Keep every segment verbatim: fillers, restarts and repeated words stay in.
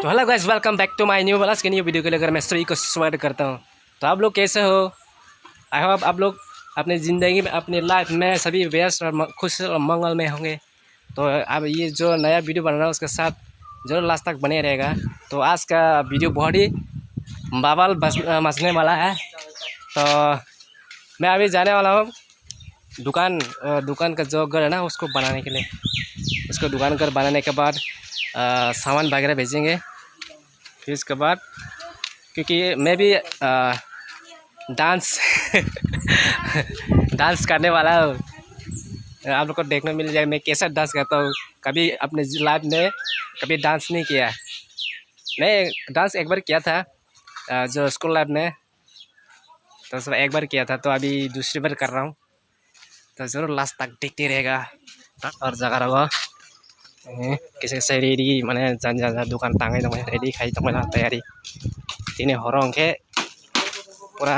तो hello guys, welcome back to my new vlog. आज के न्यू वीडियो के लेकर मैं सभी को स्वागत करता हूँ। तो आप लोग कैसे हो? आई होप आप लोग अपनी ज़िंदगी में, अपनी लाइफ में सभी व्यस्त और म-, खुश और मंगल में होंगे। तो अब ये जो नया वीडियो बन रहा है, उसके साथ जरूर लास्ट तक बने रहेगा। तो आज का वीडियो बहुत ही बवाल बस-, मचने वाला है। तो मैं अभी जाने वाला हूँ दुकान, अ, दुकान का जो घर है ना, उसको बनाने के लिए। उसको दुकान घर बनाने के बाद, अ, सामान वगैरह भेजेंगे। फिर उसके बाद, क्योंकि मैं भी, अ, डांस, डांस करने वाला हूँ। आप लोग को देखने मिल जाएगा, मैं कैसा डांस करता हूँ। कभी अपने लाइफ में कभी डांस नहीं किया। मैं डांस एक बार किया था, अ, जो स्कूल लाइफ में, तो सब एक बार किया था, तो अभी दूसरी बार कर रहा हूँ। तो जरूर लास्ट तक देखते रहेगा। और जगह रहो, ए, कैसे कैसे रेडी, माने जान जान जान दुकान टांगे तो रेडी खाई तो तैयारी। Tini horo hwnkhe pura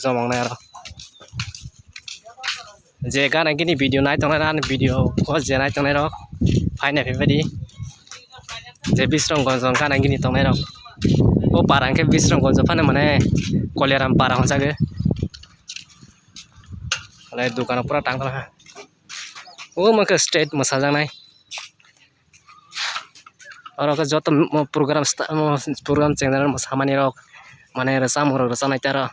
jomong nai aro. Je gana gini video nai tongnai rok, ani video o je nai tongnai rok, phaina phaibaidi. Je Bisramganj o gana gini tongnai rok. O para hwnkhe Bisramganj o phano mane Koliaram para hwnjago. Wlai dukano pura tang tongkha. O mankhe stage mwsajaknai. Oro khe joto mo-, program sta-, mo-, program chengnairok, mosamani rok, mane rwchapmung rok rwchanai tei aro.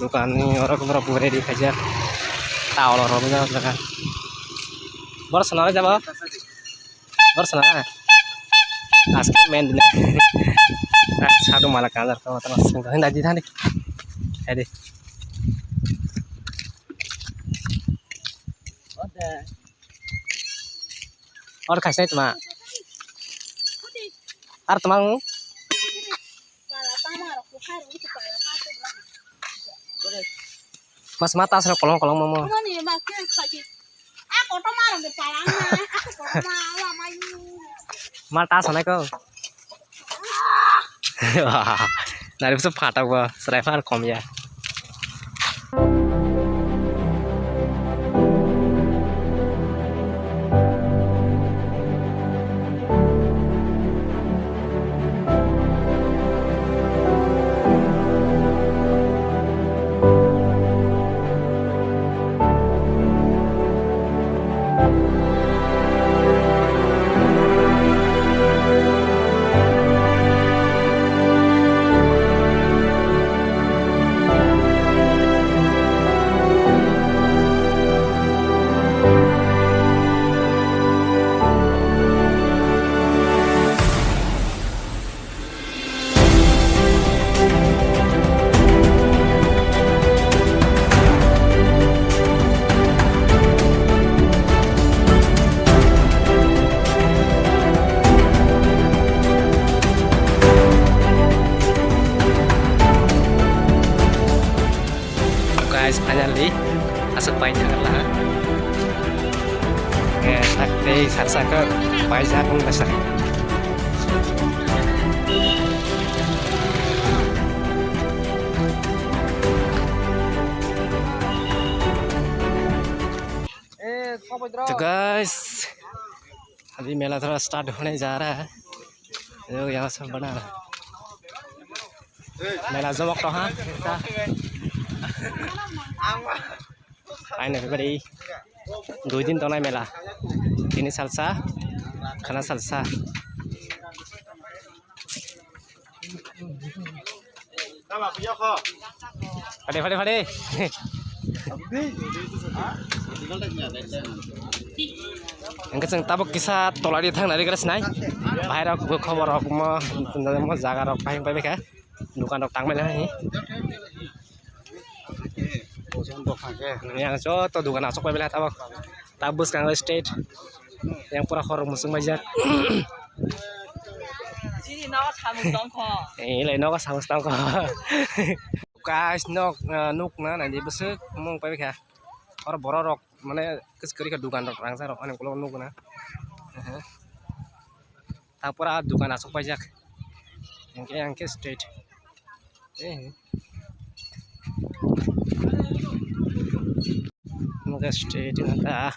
Dukan ni oro borok ready khaijak. Towel rok rijak o jaga. Borok swnamjak bo? Borok swnam na? Aske men dina. Sadu mala kanjar to tama sung hin dadi thani. Adi. Or khaisnai tma. Ar tma. Mas mata asra kolong kolong mama. Mal ta sanai ko. Nari bwswk phatok bo, chwrai phano kom ya. Guys, finally, aswk pai thang laha. Eh, tak tei sak sak khe paijak wng laisa. तो गाइस, अभी मेला थोड़ा स्टार्ट होने जा रहा है। लोग यहाँ सब बना रहा है। Mela jobok to ha. Paina bari dui din tongnai mela. Tini salsa, khana salsa. Phade, phade, phade. Hwnkhe chwng tabuk kisa toladi thang nari gra sinai. Bahai rok bo khobor rok mo, mo jaga rok bahai pai kha. Dukan rok tang mani hai. Yang joto dukan asok pai belai tabuk. Tabuk bwskango state. Yang pura hor musung maijak. Chini nogo samung tongkho. Eh, lai nogo samung tongkho. Guys, nok, eh, nuk na, nai di bwswk mung pai kha. Oro borok rok, mane, kwchwrwng kha dukan rok rangchak rok, ani ukulok nuk na. Aha. ta pura dukan aswk paijak. Hwnkhe ang khe straight. Eh. Hwnkhe straight wngkha.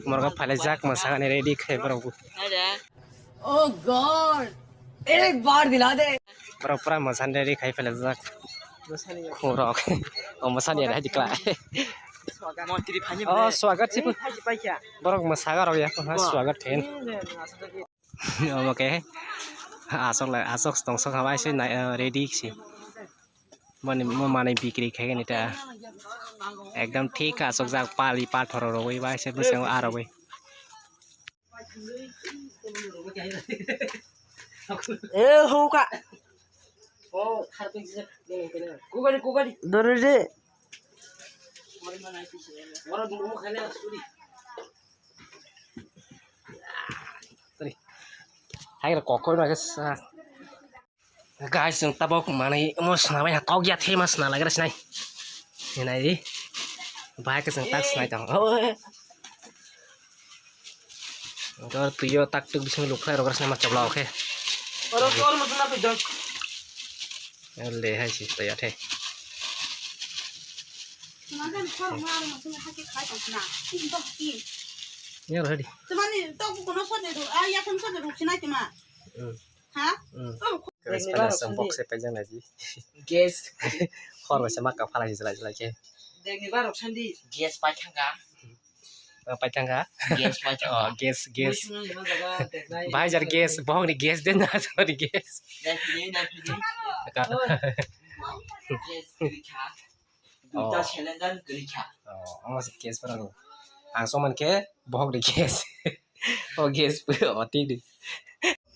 Morga phalajak, mwsakani ready khai borok bo. Oh God, ek baar dila de. Borok pura mwsani ready khai phalajak. Khurok. O mwsani ready khlai. Oh, swagat si. Borok mwsaga rok ya, ha, swagat khain. Omo khe aswk lai, aswk tongsok hamai se nai, eh, ready se. Mani, mo manwi bikri khaigani ta. Ekdom thik aswk jak pali pathor rogwi bai se bwskango ah rogwi. Eh, hoka. Dore de. Hai, kokoi ma khe sa. Guys, chwng tabok manwi omo swnamwi ha kok ya thema swnam lagra sinai. Hinai di. Bahai khe chwng tak swnai tong. Oh. Dor tuyo tak tuk bising lukhlai rogra sinai ma chobla okhe. Oro kor mo swnam pi dong. Le hai si to ya the. Ya, ready. Tumani to kuno sot ne ru, ah, ya kan sot ne ru sinai tima. Hmm. Ha? Hmm. Guys, pala sa box se pajang lagi. Gas. Khor ba se maka phala si jela jela khe. Degni barok sandi. Gas pai thangka. Oh, pai thangka. Gas pai thangka. Oh, gas, gas. Bai jar gas, bohong ni gas den na, sorry, gas. Dai pidi, dai pidi. Ka. Gas pidi kha. Duita cylinder kwrwi kha. Oh, omo se gas phano. Ang songman khe bohok ni gas. O gas pwio, o twi di.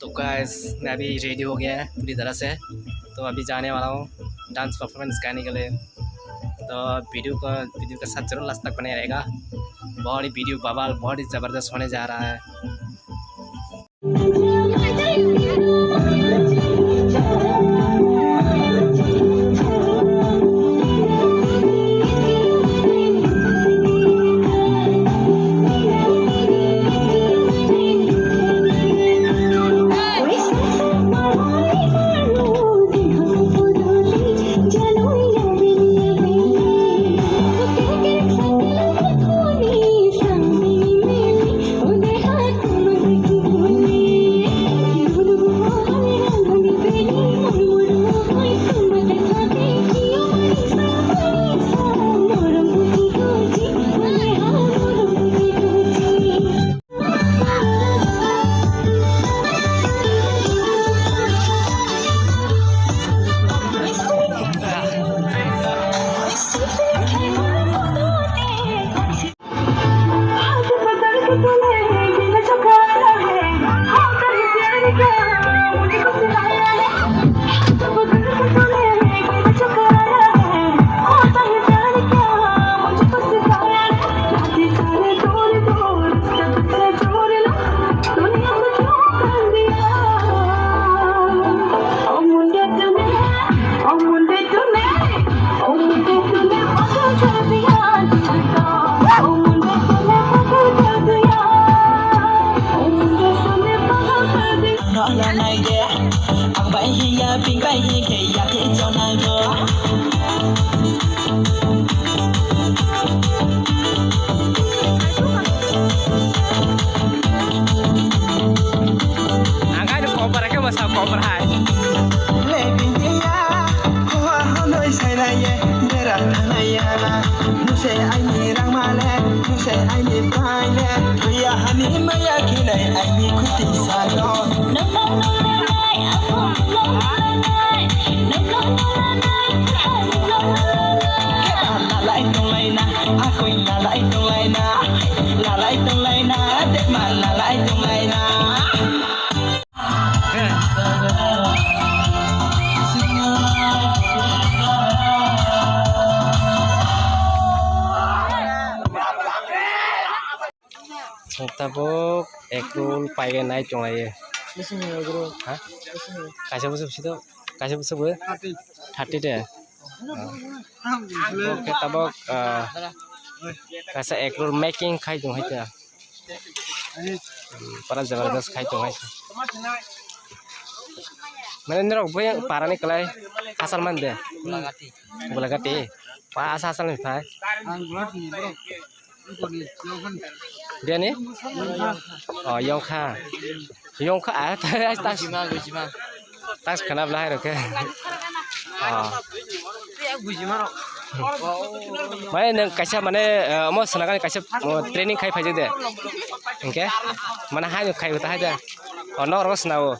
तो गाइस, मैं अभी रेडी हो गया है पूरी तरह से। तो अभी जाने वाला हूँ डांस परफॉर्मेंस करने के लिए। तो वीडियो को, वीडियो के साथ जरूर लास्ट तक बने रहेगा। बहुत ही वीडियो बवाल, बहुत ही ज़बरदस्त होने जा रहा है। Ang bai hiya, pink bai hiya, khe ya, khe chonai go. Ang kai cover khe basa cover hai. Le bindiya, hoa honoi sailaiye, bera thanaiya. Nuse aini rangmale, nuse aini paile, tuya hani maya khinai aini khuti salo. Lalai tonglaina, akoi lalai tonglaina, lalai tonglaina, dema lalai tonglaina. Tabuk ek roll paiwi nai tonglaio. Bisi ni ek roll. Ha? Bisi ni. Kaisa bwswk sito? Kaisa bwswk bo? Thirty. Thirty de? Oh. Oke, tabuk, ah, Kaisa egg roll making khai tong hai ta. Para jabardast khai tong hai. Mane norok bai parani kwlai asal man de. Gulagati. Gulagati. Pa asa asal ni phai. Ang Gulagati ni bro. Biyani? Oh, yongkha. Yongkha, ah, tas. Gujima, gujima. Tas khana bla hai rokhe. Oh. Gujima rok. Mane nwng kaisa mane, eh, omo swnakani kaisa, oh, training khai phaijak de. Hingke? Mane hai nwng khai ta hai de. Oh, norok swnao.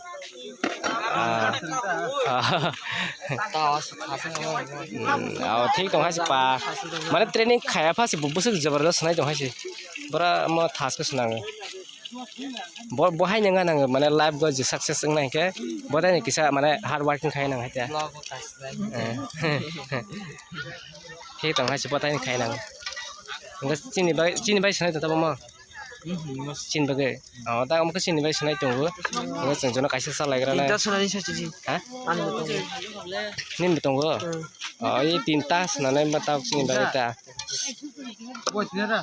Ah. Ah. Hmm, oh, thik tong hai si pa. Mane training khaya pha si bu-, busuk jabardast nai tong hai si. Bora mo thas ko swnang. Bo, bo hai nang nang mane life go je success wng nai khe bo dai kisa mane hard working khai nang hai ta. Eh. Thik tong hai si bo dai khai nang. Chini bai, chini bai swnai ta bo mo. Chini bagwi. Oh, ta omo khe chini bai swnai tongo. Omo chwng jono kaisa salai gra na. Tinta swnai sa chini. Ha? Ani bo tongo. Nini bo tongo? Hmm. Oh, i tinta swnanai ma ta chini bagwi ta. Bo tinta da.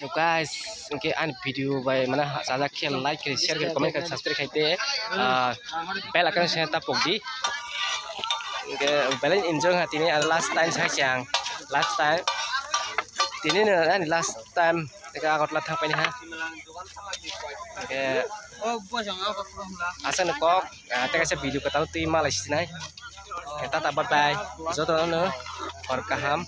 To guys, hwnkhe ani video bai mane sajak khe like khe, share khe, comment khe, subscribe khai te, ah, bell icon se ta pok di. Hwnkhe belai enjoy ha tini, ah, last time sai chang. Last time. Tini no ani last time. Tei Agartala thang paini ha. Hingke aswkni kok, ah, tei kaisa video kwtal twi malai sinai. Tata bye bye. Jotono hor kaham.